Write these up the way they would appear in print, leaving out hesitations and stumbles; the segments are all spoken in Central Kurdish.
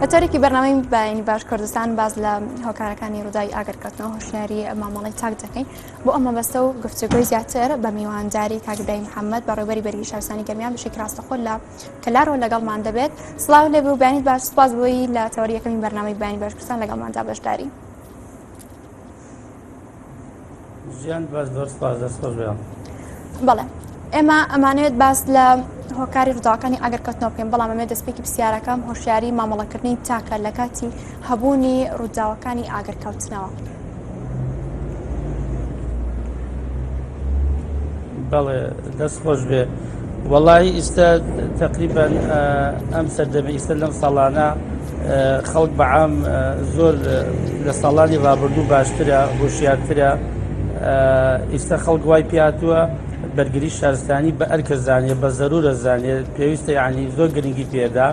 لە تاریکی بەرنامەی بەیانی باش کوردستان باس لە هۆکارەکانی ڕووداوی ئاگرکەوتنەوە هۆشیاری مامەڵەی تاک دەکەین بۆ ئەم مەبەستە و گفتوگۆی زیاتر بە میوانداری کاک ئیبراهیم محەممەد بەڕێوبەری بەرگری شارستانی گەرمیان بەشێکی ڕاستەخۆ لە کەلارەوە لەگەڵمان دەبێت. سڵاو لێ بوو بەیانیت باش سپاس بۆی لە تەوەری یەکەمی بەرنامەی بەیانی باش کوردستان لەگەڵماندا بەشداری. ژیان باش زۆر سپاس دەست خۆش بێ. بەڵێ ئێمە ئەمانەوێت باس لە هۆکاری ڕووداوەکانی ئاگرکەوتنەوە بکەین بەڵام ئەمێ دەستپێکی پرسیارەکەم هۆشیاری مامەڵەکردنی تاکە لە کاتی هەبوونی ڕووداوەکانی ئاگرکەوتنەوە. بەڵێ دەست خۆش بێ وەڵی ئیستا تقریبان ئەم سەردەمە ئیستا لەم ساڵانە خەڵک بەعام زۆر لە ساڵانی ڕابردوو باشترە هۆشیارترە ئیستا خەڵک وای پیاتووە بەرگری شارستانی بە ئەرکە زانێ بە زەرورە زانێت پێویستە یعنی زۆر گرنگی پێدا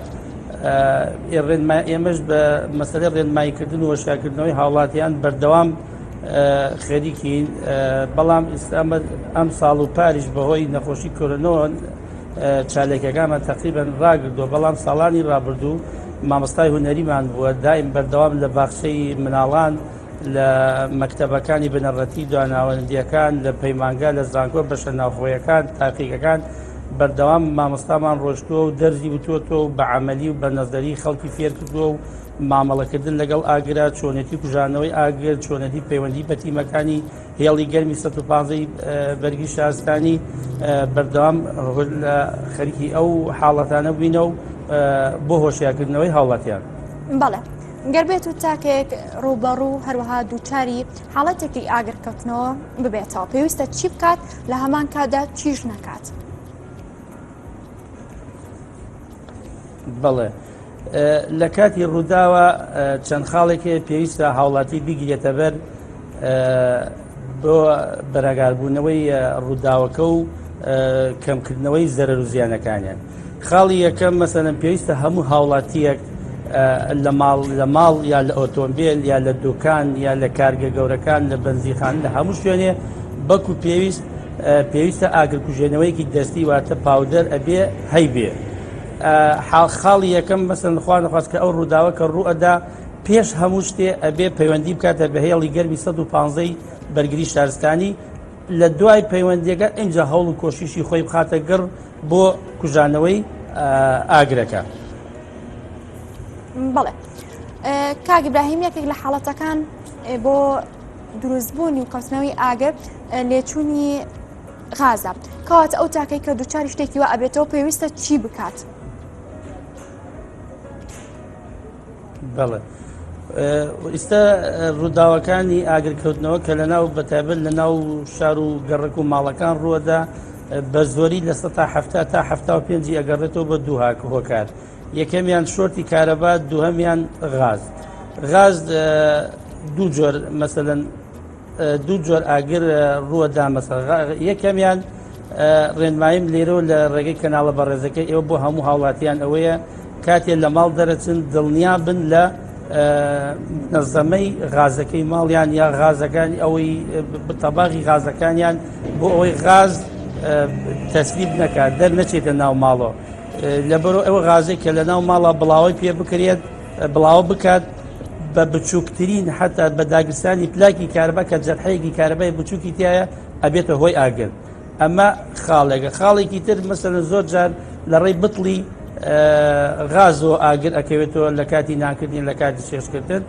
ئێمەش بە مەسەلەی ڕێنماییکردن و هۆشیارکردنەوەی هاوڵاتیان بەردەوام خەریکین بەڵام ئیستا ئەم ساڵ و پاریش بەهۆی نەخۆشی کۆرۆنەوە چالاکیەکانمان تقریبا ڕاگردووە بەڵام ساڵانی ڕابردوو مامۆستای هونەریمان بووە دایم بەردەوام لە باخچەی مناڵان لە مەکتەبەکانی بنەڕەتی دواناوەندیەکان لە پەیمانگا لە زانکۆ بەشە ناوخۆیەکان تاقیگەکان بەردەوام مامۆستامان ڕۆشتووە و دەرزی وتووەتەوە و بە عەمەلی و بە نەزەری خەڵکی فێر کردووە و مامەڵەکردن لەگەڵ ئاگرا، چۆنێتی کوژانەوەی ئاگر، چۆنێتی پەیوەندی بە تیمەکانی هێڵی گەرمی 115 بەرگری شارستانی بەردەوام لە خەریکی ئەو حاڵەتانە بووینە و بۆ هۆشیارکردنەوەی هاوڵاتیان. بەڵێ گەر بێت و تاکێک ڕووبەڕوو هەروەها دووچاری حاڵەتێکی ئاگرکەوتنەوە ببێتەوە پێویستە چی بکات لە هەمان کاتدا چیش نەکات؟ بەڵێ لە کاتی ڕووداوە چەند خاڵێک هەیە پێویستە هاوڵاتی بیگرێتە بەر بۆ بەرەگاربوونەوەی ڕووداوەکە و کەمکردنەوەی زەرەر و زیانەکانیان خاڵی یەکەم مەسەلەن پێویستە هەموو هاوڵاتیەک لە ماڵ لە ماڵ یا لە ئۆتۆمبیل یا لە دوکان یا لە کارگە گەورەکان لە بەنزیخان لە هەموو شوێنێ بەکو پێویست پێویستە ئاگرکوژێنەوەیەکی دەستی واتە پاودەر ئەبێ هەیبێ خاڵی یەکەم مەسەن خوا نەخواست کە ئەو ڕووداوە کە ڕوئەدا پێش هەموو شتێ ئەبێ پەیوەندی بکاتە بە هێڵی گەرمی 115 بەرگری شارستانی لە دوای پەیوەندیەکە ئینجا هەوڵ و کۆشیشی خۆی بخاتە گڕ بۆ کوژانەوەی ئاگرەکە. بەڵێ کاک ئیبراهیم یەکێک لە حاڵەتەکان بۆ دروستبوونی و کەوتنەوەی ئاگر لێچوونی غازە کەواتە ئەو تاکەی کە دووچاری شتێکی وا ئەبێتەوە پێویستە چی بکات؟ بەڵێ ئیستا ڕووداوەکانی ئاگرکەوتنەوە کە لە ناو بەتایبەت لە ناو شار و گەڕک و ماڵەکان ڕووەدا بە زۆری لە 1970 تا 75 ئەگەڕێتەوە بە دوو هاک هۆکار یەکەمیان شۆرتی کارەبا دووهەمیان غاز غاز دوو جۆر مەسەلەن دوو جۆر ئاگر ڕووە دامەسە یەکەمیان ڕێنماییم لێرەوە لە ڕێگەی کەناڵە بەڕێزەکەی ئێوە بۆ هەموو هاوڵاتیان ئەوەیە کاتێ لە ماڵ دەرەچن دڵنیا بن لە نەزەمەی غازەکەی ماڵیان یا غازەکانی ئەوەی تەباغی غازەکانیان بۆ ئەوەی غاز تەسلیب نەکات دەرنەچێتە ناو ماڵەوە لەبەرو ئەو غازێک کە لە ناو ماڵە بڵاوەی پێ بکرێت بڵاوە بکات بە بچووکترین حتا بە داگرسانی پلاکی کارەبا کە جەرحەیەکی کارەبای بچووکی تایە ئەبێتە هۆی ئاگر ئەمە خاڵێکە خاڵێکی تر مەسەلەن زۆر جار لە ڕێی بتڵی غازەوە ئاگر ئەکەوێتەوە لە کاتی نانکردن لە کاتی چێشکردن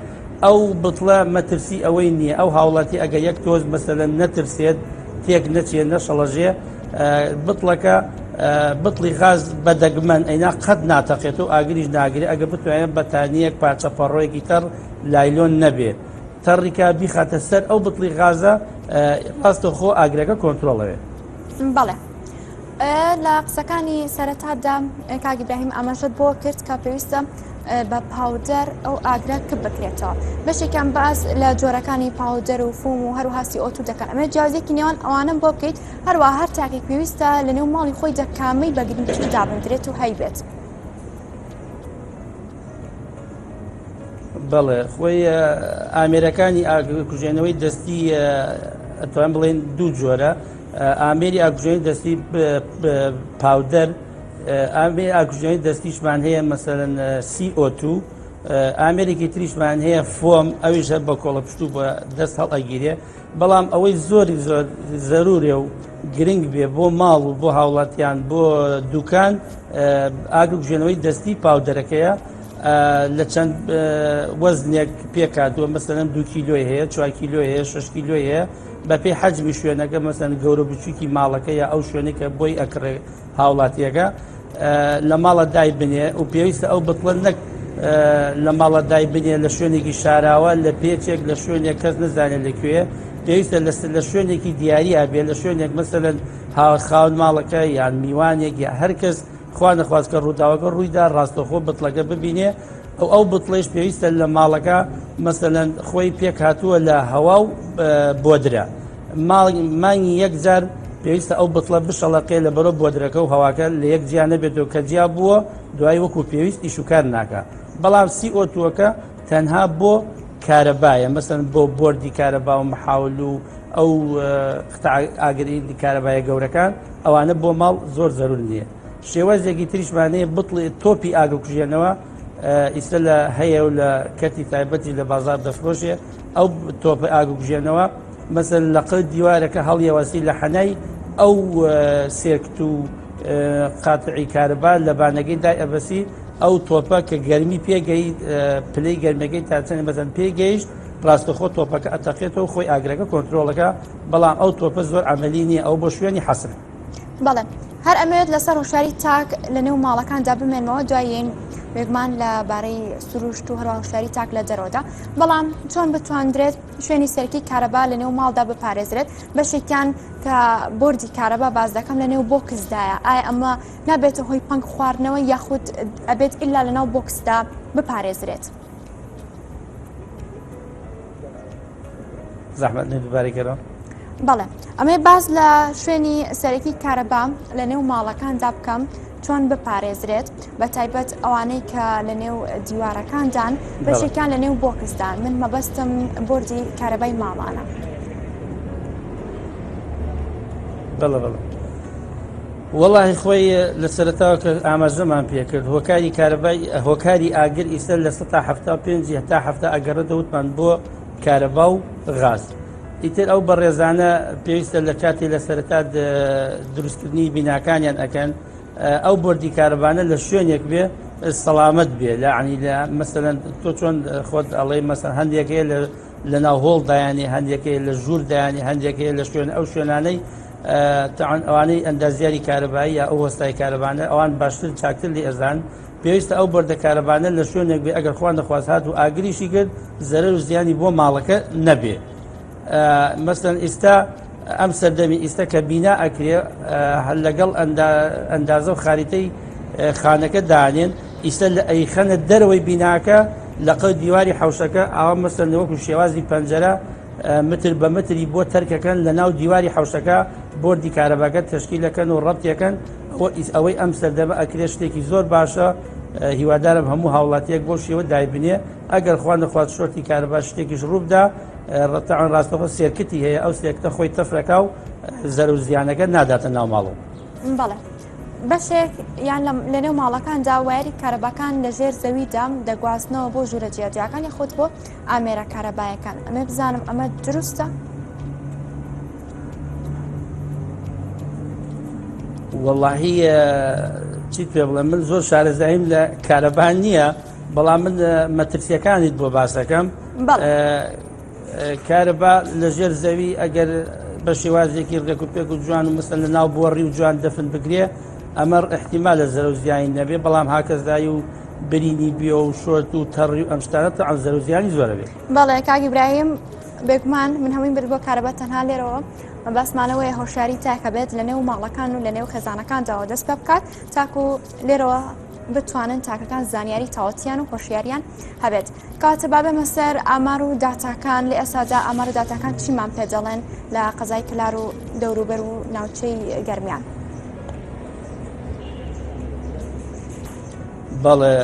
ئەو بتڵە مەترسی ئەوەی نییە ئەو هاوڵاتی ئەگە یەک تۆز مەسەلەن نەترسێت تێک نەچێت نەشەڵەژێ بتڵەکە بتڵی غاز بە دەگمەن ئەینا قەت ناتەقێت و ئاگریش ناگرێت ئەگە بتوانێت بەتانیەک پارچە پەڕۆیەکی تەڕ لایلۆن نەبێ تەڕیکا بیخاتە سەر ئەو بتڵی غازە ڕاستەوخۆ ئاگرەکە کۆنترۆڵەوێت. بەڵێ لە قسەکانی سەرەتادا کاک ئیبراهیم ئاماژەت بۆ کرد کە پێویستە بە پاودەر ئەو ئاگرە کپ بکرێتەوە بەشێکیان باس لە جۆرەکانی پاودەر و فوم و هەروها CO2 دەکەن ئەمە جیاوازێکی نێوان ئەوانم بۆ بکەیت هەروە هەر تاکێک پێویستە لە نێو ماڵی خۆی دەکامەی بە گرنگتر دابندرێت و هەیبێت. بەڵێ خۆی ئامێرەکانی ئاگرکوژێنەوەی دەستی ئەتوان بڵێن دوو جۆرە ئامێری ئاگرکوژێنی دەستی پاودەر ئامێ ئاگرکوژێنەوەی دەستیشمان هەیە مەسەلەن CO2. ئامێرێکی تریشمان هەیە foam، ئەویش هەر بە کۆڵە پشت و بە دەست هەڵ ئەگیرێ. بەڵام ئەوەی زۆری زۆر زەرورێ و گرنگ بێ بۆ ماڵ و بۆ هاوڵاتیان بۆ دوکان ئاگرکوژێنەوەی دەستی powder ەکەیە لە چەند وەزنێک پێکاتوە مەسەلەن دو کیلۆی هەیە 4 کیلۆی هەیە 6 کیلۆی هەیە بەپێی حەجمی شوێنەکە مەسەن گەورە بچووکی ماڵەکە یا ئەو شوێنێک کە بۆی ئەکڕێ هاوڵاتیەکە لە ماڵە دای بنێ و پێویستە ئەو بتڵە نەک لە ماڵە دای بنێ لە شوێنێکی شاراوە لە پێچێک لە شوێنێک کەس نزانێت لەکوێ پێویستە لە شوێنێکی دیاریا بێ لە شوێنێک مەسەلەن خاون ماڵەکە یان میوانێک یا هەر کەس خوا نەخواست کە ڕووداوەکە ڕوویدا ڕاستەخۆ بتڵەکە ببینێ ئەو ئەو بتڵەیش پێویستە لە ماڵەکە مەسەلەن خۆی پێک هاتووە لە هەوا و بۆدرە مانگی یەک جار پێویستە ئەو بتڵە بشەڵەقێ لە بەرەو بۆدرەکە و هەواکە لە یەک جیا نەبێتەوە کە جیا بووە دوای وەکو پێویست ئیش و کار ناکە بەڵام CO2 ەکە تەنها بۆ کارەبایە مەسەن بۆ بۆردی کارەبا و محاول و ئەو ئاگری کارەبایە گەورەکان ئەوانە بۆ ماڵ زۆر زەرور نییە شێوازێکی تریشمان هەیە بتڵی تۆپی ئاگرکوژێنەوە ئیستا لە هەیە و لە کەرتی تایبەتی لە بازار دەفرۆشێ ئەو تۆپە ئاگرکوژێنەوە مەسەن لە قەد دیوارەکە هەڵیەوەسی لە حەنای ئەو circuit و قاتعی کارەبا لە بانەکەی دای ئەبەسی ئەو تۆپە کە گەرمی پێگەی پلەی گەرمەکەی تا چەند بەزەن پێگەیشت ڕاستەخۆ تۆپەکە ئەتەقێتەوە خۆی ئاگرەکە کۆنترۆڵەکە بەڵام ئەو تۆپە زۆر عملی نییە ئەو بۆ شوێنی حەسرە. بەڵێ هەر ئەمەوێت لەسەر هۆشیاری تاک لە نێو ماڵەکاندا بمێنمەوە دوایین بێگومان لە بارەی سروشت و هەروە هۆشیاری تاک لە دەرەوەدا بەڵام چۆن بتواندرێت شوێنی سەرکی کارەبا لە نێو ماڵدا بپارێزرێت بەشێکیان کە بۆردی کارەبا باز دەکەم لە نێو بۆکسدایە ئایا ئەمە نابێتە هۆی پەنگ خواردنەوە یاخود ئەبێت ئللا لە ناو بۆکسدا بپارێزرێت؟ زەحمەت نەبێت دووبارەی کەرەوە. بەڵێ ئەمێ باس لە شوێنی سەرەکی کارەبا لە نێو ماڵەکاندا بکەم چۆن بپارێزرێت بە تایبەت ئەوانەی کە لە نێو دیوارەکاندان بەشێکیان لە نێو بۆکسدان من مەبەستم بۆردی کارەبای ماڵانە. بەڵێ بەڵێ وەڵاهی خۆی لە سەرەتاوە کە ئاماژەمان پێکرد هۆکاری کارەبای هۆکاری ئاگر ئیستا لە 75 هەتا هەفتا ئەگەڕێتەوە وتمان بۆ کارەبا و غاز ئیتر ئەو بەڕێزانە پێویستە لە کاتی لە سەرەتا دروستکردنی بیناکانیان ئەکەن ئەو بۆردی کارەبانە لە شوێنێک بێ سەلامەت بێ لە عنی لە مەسەلەن تۆ چۆن خۆت ئەڵێ مەسەن هەندێکەیە لە لە ناو هۆڵ دایانی هەندێکەیە لە ژوور دایانی هەندێکەیە لە شوێن ئەو شوێنانەی ئەوانەی ئەندازیاری کارەبایی یا ئەو وەستای کارەبانە ئەوان باشتر چاکتر لێ ئەزان پێویستە ئەو بەردە کارەبانە لە شوێنێک بێ ئەگەر خوا نەخواست هات و ئاگریشی کرد زەرەر و زیانی بۆ ماڵەکە نەبێ مەسەن ئیستا ئەم سەردەمی ئیستا کە بینا ئەکرێ لەگەڵ ئەندازە و خاریتەی خانەکە دانێن ئیستا لە ئەیخەنە دەرەوەی بیناکە لەقە دیواری حوشەکە ئاوا مەسەن وەکو شێوازی پەنجەرە متر بە متری بۆ تەرکەکەن لە ناو دیواری حەوشەکە بۆردی کارەباکە تەشکیلەکەن و ڕەبتیەکەن ئەوەی ئەم سەردەمە ئەکرێ شتێکی زۆر باشە هیوادارم هەموو هاوڵاتیەک بۆ شێوە دایبنێ ئەگەر خوا نەخوات short ی کارەبا شتێکیش ڕووبدا ڕەتەعاان ڕاستەخۆ circuit ی هەیە ئەو circuit ە خۆی تەفرەکا و زەرەر و زیانەکە ناداتە ناو ماڵەوە. بەڵێ بەشێک یان لەنێو ماڵەکاندا وایەری کارەباکان لە ژێر زەویدا دەگوازنەوە بۆ ژوورە جیاجیاکان یاخود بۆ ئامێرە کارەبایەکان ئەمێ بزانم ئەمە دروستە؟ وەڵاهی چیت پێ بڵێم من زۆر شارەزاییم لە کارەبان نییە بەڵام من مەترسیەکانیت بۆ باسەکەم کارەبا لە ژێر زەوی ئەگەر بە شێوازێکی ڕێک و پێک و جوان و مەسەلەن لە ناو بۆڕی و جوان دەفن بگرێ ئەمە احتیمالە زەرەر و زیانی نەبێ بەڵام هاکەزایی و برینی بیۆ و short و تەڕی و ئەم شتانە تەعەن زەرەر و زیانی زۆرە بێت. بەڵێ کاک ئیبراهیم بێگومان من هەمووی برد بۆ کارەبا تەنها لێرەوە مەبەستمانەوەیە هۆشیاری تاکە بێت لە نێو ماڵەکان و لە نێو خێزانەکانداوە دەست پێ بکات تاکو لێرەوە بتوانن تاکەکان زانیاری تاوەتیان و هۆشیاریان هەبێت کاتە با بێمە سەر ئامار و داتاکان لە ئێستادا ئامار و داتاکان چیمان پێ دەڵێن لە قەزای کەلار و دەوروبەر و ناوچەی گەرمیان؟ بەڵێ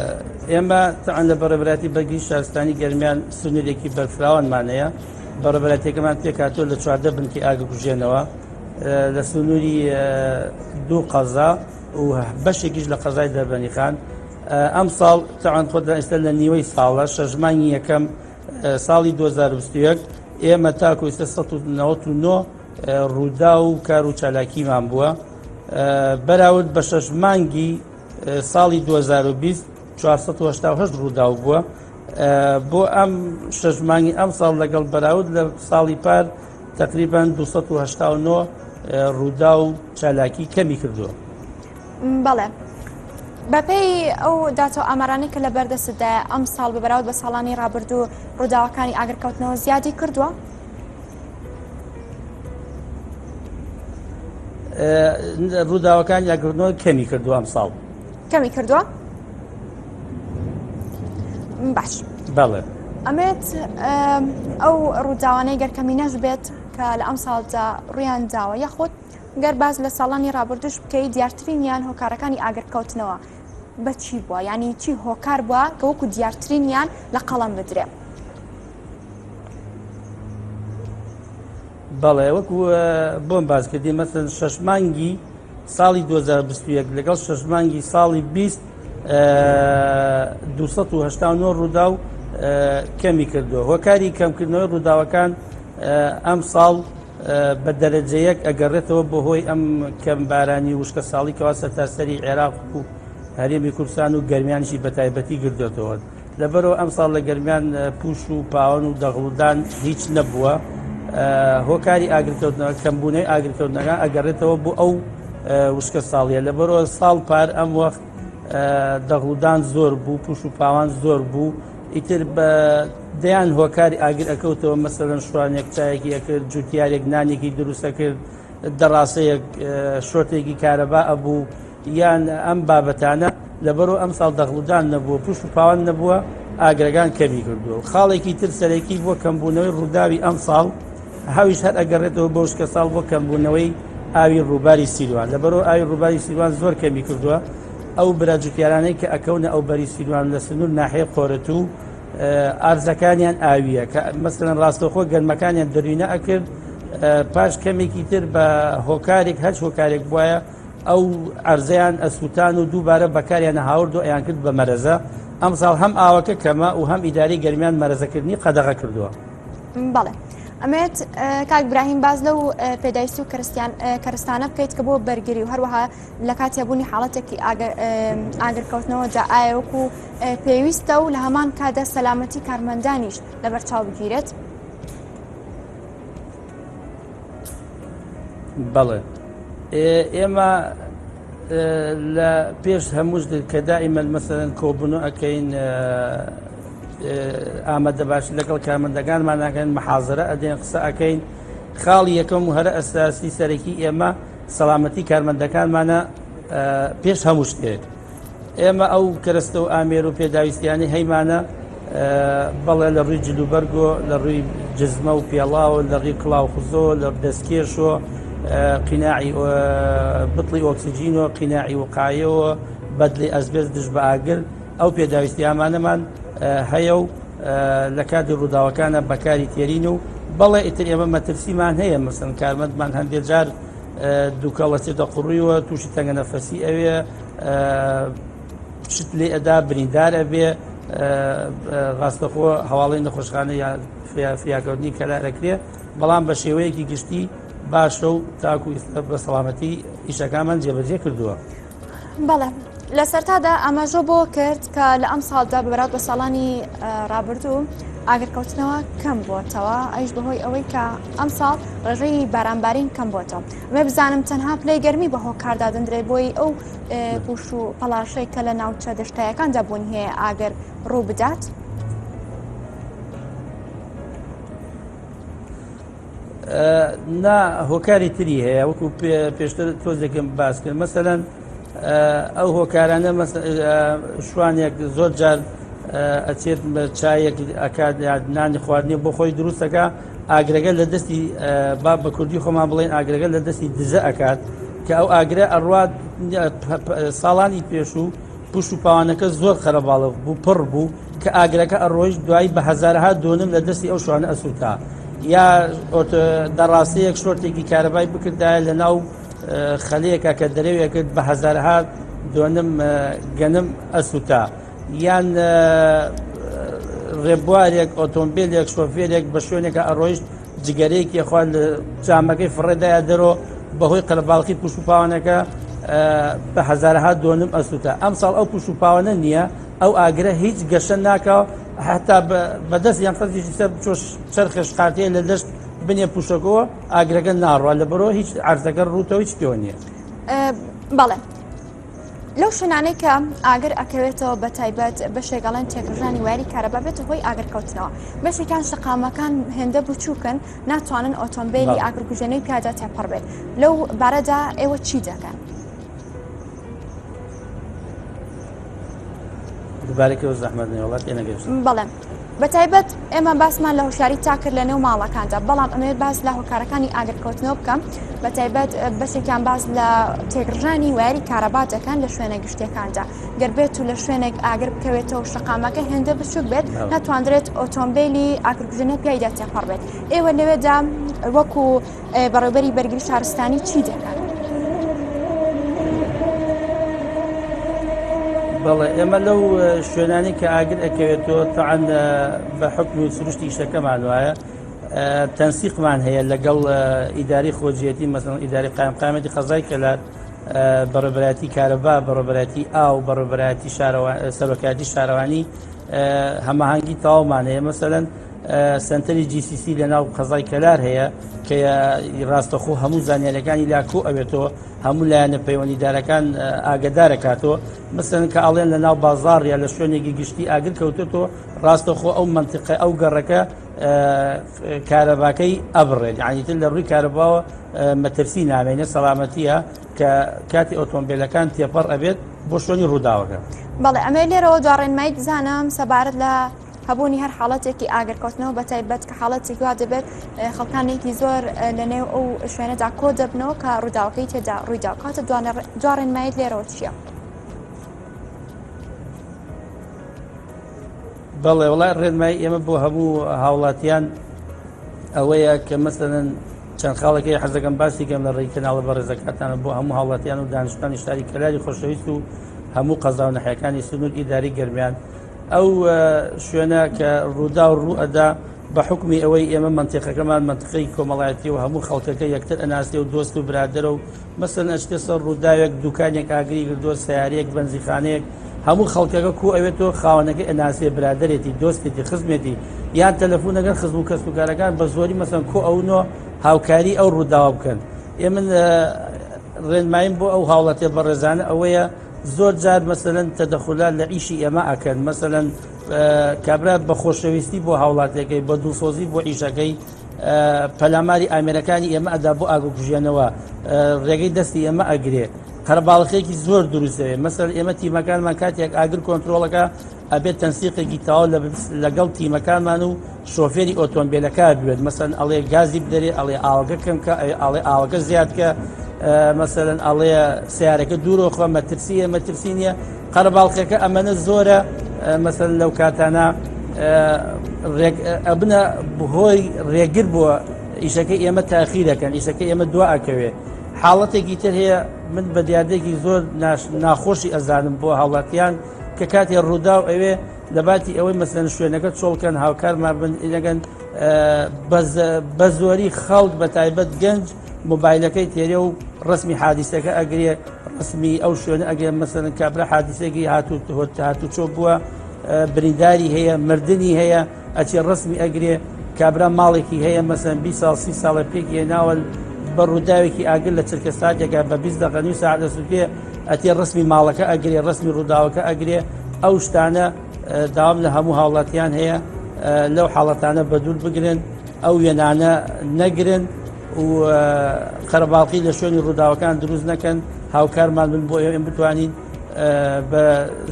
ئێمە تەعەن لە بەڕێبراتی بەرگری شارستانی گەرمیان سنوورێکی بەرفراوانمان هەیە بەڕێبەراتیەکەمان پێکهاتووە لە 14 بنکەی ئاگرکوژێنەوە لە سنووری دوو قەزا و بەشێکیش لە قەزای دەربەنیخان. ئەم ساڵ تەعان خۆتان ئێستا لە نیوەی ساڵە شەش مانگی یەکەم ساڵی 2021 ئێمە تاکو ئێستا 199 ڕوودا و کار و چالاکیمان بووە بەراورد بە شەش مانگی ساڵی 2020 488 ڕووداو بووە بۆ ئەم شەش مانگی ئەم ساڵ لەگەڵ بەراورد لە ساڵی پار تقریبان 289 ڕوودا و چالاکی کەمی کردووە. بەڵێ. بەپێی ئەو داتا و ئامارانەی کە لە بەردەستدایە ئەم ساڵ بە بەراورد بە ساڵانی ڕابردوو ڕووداوەکانی ئاگرکەوتنەوە زیادی کردووە؟ ڕووداوەکانی ئاگرکەوتنەوە کەمی کردووە ئەم ساڵ. کەمی کردووە؟ باش. بەڵێ. ئەمێت ئەو ڕووداوانەی گەر کەمی نەش بێت کە لە ئەم ساڵدا ڕویان داوە یاخود گەر باس لە ساڵانی ڕابردووش بکەی دیارترینیان هۆکارەکانی ئاگرکەوتنەوە بە چی بووە یانی چی هۆکار بووە کە وەکو دیارترینیان لە قەڵەم بدرێ؟ بەڵێ وەکو بۆم باس کردی مەسەن شەش مانگی ساڵی 2021 لەگەڵ شەش مانگی ساڵی 20 289 ڕوودا و کەمی کردووە هۆکاری کەمکردنەوەی ڕووداوەکان ئەم ساڵ بە دەرەجە یەک ئەگەڕێتەوە بۆ هۆی ئەم کەم بارانی وشکە ساڵی کەوا سەرتاسەری عێراق و هەرێمی کوردستان و گەرمیانیشی بە تایبەتی گردۆتەوە لەبەرەوە ئەم ساڵ لە گەرمیان پوش و پاوەن و دەغڵودان هیچ نەبووە هۆکاری ئاگرکەوتنەوە کەمبوونەوەی ئاگرکەوتنەکان ئەگەڕێتەوە بۆ ئەو وشکە ساڵیە لەبەرەوە ساڵ پار ئەم وەخت دەغڵودان زۆر بوو پوش و پاوان زۆر بوو ئیتر بە دەیان هۆکاری ئاگر ئەکەوتەوە مەسەلەن شوانێک چایەکی ئەکرد جوتیارێک نانێکی دروستەکرد دەڕاسەیەک شۆرتێکی کارەبا ئەبوو یان ئەم بابەتانە لەبەرو ئەم ساڵ دەغڵودان نەبووە پوش و پاوان نەبووە ئاگرەکان کەمی کردووە خاڵێکی تر سەرەکی بۆ کەمبوونەوەی ڕووداوی ئەم ساڵ هەویش هەر ئەگەڕێتەوە بۆ وشکە ساڵ بۆ کەمبوونەوەی ئاوی ڕووباری سیروان لەبەرو ئاوی ڕووباری سیروان زۆر کەمی کردووە ئەو برا جوتیارانەی کە ئەکەونە ئەو بەری سیروان لە سنوور ناحیە قۆرەتوو ئارزەکانیان ئاویە کە مەسەلەن ڕاستەوخۆ گەنمەکانیان دەروینە ئەکرد پاش کەمێکی تر بە هۆکارێک هەچ هۆکارێک بواە ئەو ئەرزیان ئەسووتان و دووبارە بەکاریان هاورد و ئەیان کرد بە مەرەزە ئەمساڵ هەم ئاوەکە کەمە و هەم ئیداری گەرمیان مەرەزەکردنی قەدەغە کردووە. بەڵێ ئەمێت کاک براهیم باز لەو پێداویستی و کەرستیان کەرستانە بکەیت کە بۆ بەرگری و هەروەها لە کاتی هەبوونی حاڵەتێکی ئاگرکەوتنەوەدا ئایا وەکو پێویستە و لە هەمان کاتدا سەلامەتی کارمەندانیش لەبەرچاو بگیرێت؟ بەڵێ ئێمە لە پێش هەمووش کە دائیمەن مەسەرەن کۆبوون ئەەکەین ئامادە باش لەگەڵ کارمەندەکانمان ناکەن محازرە ئەدێن قسە ئەەکەین خاڵی یەکەم و هەرە ئەساسی سەرەکی ئێمە سەڵامەتی کارمەندەکانمانە پێش هەموو شتێک ئێمە ئەو کەرەستە و ئامێر و پێداویستیانی هەیمانە بەڵێ لە ڕووی جلوبەرگۆ لە ڕووی جزمە و پێڵاوە لە ڕووی کڵاو خزۆ لە دەستکێشۆ قیناعی بتڵی ئۆکسجین و قیناعی وقایەوە بەدلی ئەزبێست دژ بە ئاگر ئەو پێداویستیامانەمان هەیە و لە کاتی ڕووداوەکانە بەکاری تێرین و بەڵێ ئیتر ئێمە مەترسیمان هەیە مەسەن کارمەندمان هەندێک جار دووکەڵ ئەچێتە قوڕیوە تووشی تەنگە نەفەسی ئەوێ شت لێ ئەدا بریندار ئەبێ ڕاستەخۆ هەواڵی نەخۆشخانە یا فریاکەوتنی کەلار ئەکرێ بەڵام بە شێوەیەکی گشتی باشە و تاکو ئیستا بە سەڵامەتی ئیشەکانمان جێبەجێ کردووە. بەڵێ لە سەرتادا ئاماژە بۆ کرد کە لە ئەم ساڵدا بەراورد بە ساڵانی ڕابردوو ئاگرکەوتنەوە کەم بووەتەوە ئەویش بەهۆی ئەوەی کە ئەم ساڵ ڕێژەی بارانبارین کەم بووەتەوە ئەمێ بزانم تەنها پلەی گەرمی بە هۆکاردا دەندرێت بۆی ئەو پوش و پەڵاشەی کە لە ناوچە دەشتایەکاندا بوون هەیە ئاگر ڕوو بدات. نا هۆکاری تری هەیە وەکو پێشتر تۆزێکم باس کرد مەسەلەن ئەو هۆکارانە شوانێک زۆر جار ئەچێت چایەک ئەکات نانی خواردنی بۆ خۆی دروستەکە ئاگرەکە لە دەستی با بە کوردی خۆمان بڵێن ئاگرەکە لە دەستی دزە ئەکات کە ئەو ئاگرە ئەڕوات ساڵانی پێشوو پوش و پاوانەکە زۆر قەرەباڵغ بوو پڕ بوو کە ئاگرەکە ئەڕۆیشت دوایی بە هەزارەها دۆنم لە دەستی ئەو شوانە ئەسووتا یا دەڕاستەیەک شۆرتێکی کارەبای بکردایە لە ناو خەلەیەکە کە دەرەوێ کرد بە هەزارەها دۆنم گەنم ئەسووتا یان ڕێبوارێک ئۆتۆمبیلێک شۆفێرێک بە شوێنێکە ئەڕۆیشت جگەرەیەکی خوارد لە جامەکەی فڕێدایە دەرۆ بەهۆی قەرەباڵخی پوش و پاوانەکە بە هەزارەها دۆنم ئەسووتە ئەمساڵ ئەو پوش و پاوانە نییە ئەو ئاگرە هیچ گەشە ناکە هەتا بەدەست یان قەزیشی سەر بچۆش چەرخێش قاتەیە لە دەشت بنێ پوشەکەوە ئاگرەکە ناڕوا لە بەرەوە هیچ عرزەکە ڕووتەوە هیچ پێوە نییە. بەڵێ لەو شوێنانەی کە ئاگر ئەکەوێتەوە بە تایبەت بەشێک ئەڵێن تێکڕژانی وایری کارەبا بێتە هۆی ئاگرکەوتنەوە بەشێکیان شەقامەکان هێندە بچووکن ناتوانن ئۆتۆمبیلی ئاگرکوژێنەوەی پیادا تێپەڕ بێت لەو بارەدا ئێوە چی دەکەن؟ دووبارەکەەوە زەحمەت نێوەڵات تێنەگەشت بەڵێ بە تایبەت ئێمە باسمان لە هۆشیاری تاک کرد لە نێو ماڵەکاندا بەڵام ئەمەوێت باس لە هۆکارەکانی ئاگرکەوتنەوە بکەم بە تایبەت بەشێکیان باس لە تێکڕژانی وایری کارەبا دەکەن لە شوێنە گشتیەکاندا گەر بێت و لە شوێنێک ئاگر بکەوێتەوە شەقامەکە هێندە بچوک بێت ناتواندرێت ئۆتۆمبیلی ئاگرکوژێنە پیایدا تێپەڕ بێت ئێوە لەوێدا وەکو بەڕێوبەری بەرگری شارستانی چی دەکەن؟ بەڵێ ئێمە لەو شوێنانی کە ئاگر ئەکەوێتەوە تەعاان بە حکمی سروشتی ئیشەکەمان وایە تەنسیقمان هەیە لەگەڵ ئیداری خۆجیەتی مەسەن ئیداری قایمقامەتی قەزای کەلار بەڕێبەتی کارەبا بەڕێبەتی ئاو بەڕێبەتی سەرۆکاتی شارەوانی هەماهەنگی تەواومان هەیە مەسەلەن سەنتەری GCC لە ناو قەزای کەلار هەیە کە ڕاستەخۆ هەموو زانیاریەکانی لا کۆ ئەوێتەوە هەموو لایەنە پەیوەندیدارەکان ئاگدارەکاتەوە مەسەن کە ئاڵێن لە ناو بازاڕ یا لە شوێنێکی گشتی ئاگر کەوتێتەوە ڕاستەخۆ ئەو منتیقە ئەو گەڕەکە کارەباکەی ئەبڕێت یعنی تر لە ڕووی کارەباوە مەترسی نامێنێ سەلامەتیە کە کاتی ئۆتۆمبیلەکان تێپەڕ ئەبێت بۆ شوێنی ڕووداوەکە. بەڵێ ئەمەوێت لێرەوە دوا ڕێنمایی بزانم سەبارەت لە هەبوونی هەر حاڵەتێکی ئاگرکەوتنەوە بە تایبەت کە حاڵەتێکی وا دەبێت خەڵکانێکی زۆر لە نێو ئەو شوێنەدا کۆ دەبنەوە کە ڕووداوەکەی تێدا ڕوویدا کاتە دوا ڕێنماییت لێرەوە چییە؟ بەڵێ وڵای ڕێنمایی ئێمە بۆ هەموو هاوڵاتیان ئەوەیە کە مەسەلەن چەند خاڵێکی حەزەکەم باسی کەم لە ڕێی کەناڵە بەڕێزەکانتانە بۆ هەموو هاوڵاتیان و دانیشتوانی شاری کەلاری خۆشەویست و هەموو قەزا و نەحیەکانی سنوور ئیداری گەرمیان ئەو شوێنە کە ڕوودا و ڕوو ئەدا بە حکمی ئەوەی ئێمە منتیقەکەمان منتیقەی کۆمەڵایەتی و هەموو خەڵکەکە یەکتر ئەناسێ و دۆست و برادەرە و مەسەن ئەچتە سەر ڕووداوێک دوکانێک ئاگری گردووە سیارەیەک بەنزیخانەیەک هەموو خەڵکەکە کو ئەوێتەوە خاوەنەکەی ئەناسێ برادەرێتی دۆستێتی خزمێتی یان تەلەفون ئەگەر خزم و کەس و کارەکان بە زۆری مەسەن کۆ ئەونۆ هاوکاری ئەو ڕووداوە بکەن ئێ من ڕێنماییم بۆ ئەو هاوڵاتیە بەڕێزانە ئەوەیە زۆر جار مەسەلەن تەدەخولات لە ئیشی ئێمە ئەکەن مەسەلەن کابرا بە خۆشەویستی بۆ هاوڵاتیەکەی بە دڵسۆزی بۆ ئیشەکەی پەلاماری ئامێرەکانی ئێمە ئەدا بۆ ئاگرکوژێنەوە ڕێگەی دەستی ئێمە ئەگرێ قەرەباڵخێکی زۆر دروست دەبێت مەسەل ئێمە تیمەکانمان کاتێک ئاگر کۆنتترۆڵەکە ئەبێت تەنسیقێکی تەواو لەگەڵ تیمەکانمان و شۆفێری ئۆتۆمبیلەکە بێت مەسەن ئەڵێ گازی بدەرێ ئەڵێ ئاوەکە کەمکە ئەڵێ ئاوەکە زیادکە مەسەلەن ئەڵێ سیارەکە دوورۆخە مەترسیە مەترسی نییە قەرەباڵخەکە ئەمەنە زۆرە مەسەن لەو کاتانە ئەبنە بەهۆی ڕێگر بووە ئیشەکە ئێمە تاخی دەکەن ئیشەکە ئێمە دوا ئەکەوێ حاڵەتێکی تر هەیە من بە دیاردەیەکی زۆر ناخۆشی ئەزانم بۆ هاوڵاتیان کە کاتێ ڕووداو ئەوێ لەباتی ئەوەی مەسەن شوێنەکە چۆڵکەن هاوکارمان بن ئەگەن بە زۆری خەڵک بە تایبەت گەنج مۆبایلەکەی تێرێ و ڕسمی حادیسەکە ئەگرێ ڕسمی ئەو شوێنە ئەگەر مەسەن کابرا حادیسێکی هاتوو هاتوچۆ بووە برینداری هەیە مردنی هەیە ئەچێ ڕەسمی ئەگرێ کابرا ماڵێکی هەیە مەسەن 20 ساڵ 30 ساڵە پێکی هێناوە بە ڕووداوێکی ئاگر لە چرکە ساتێکا بە 20 دقە نیو ساعت دەسووتێ ئەتێ ڕسمی ماڵەکە ئەگرێ ڕسمی ڕووداوەکە ئەگرێ ئەو شتانە داوام لە هەموو هاوڵاتیان هەیە لەو حاڵەتانە بە دوور بگرن ئەو وێنانە نەگرن و قەرەباڵقی لە شوێنی ڕووداوەکان دروست نەکەن هاوکارمان بن بۆ ئێمە بتوانین بە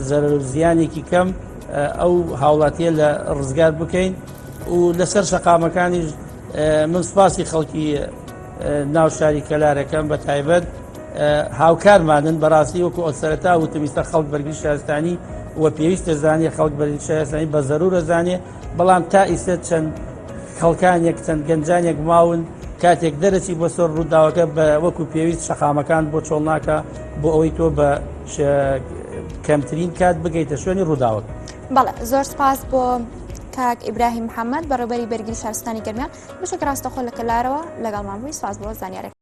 زەرەر و زیانێکی کەم ئەو هاوڵاتیە لە ڕزگار بکەین و لەسەر شەقامەکانیش من سپاسی خەڵکی ناو شاری کەلارەکەم بە تایبەت هاوکارمانن بەڕاستی وەکو ئەو سەرەتا وتمیستە خەڵک بەرگری شارستانی و پێویستە زانێ خەڵک بەرگری شارستانی بە زەرورە زانێ بەڵام تا ئیسە چەند خەڵکانێک چەند گەنجانێک ماون کاتێک دەرەچی بۆ سەر ڕووداوەکە بە وەکو پێویست شەقامەکان بۆ چۆڵ ناکە بۆ ئەوەی تۆ بە. کەمترین کات بگەیتە شوێنی ڕووداوەکە. بەڵێ زۆر سپاس بۆ کاک ئیبراهیم محەممەد بەڕێوبەری بەرگری شارستانی گەرمیان بەشێک ڕاستەخۆ لە کەلارەوە لەگەڵمان بووی سپاس بۆ زانیارەکە.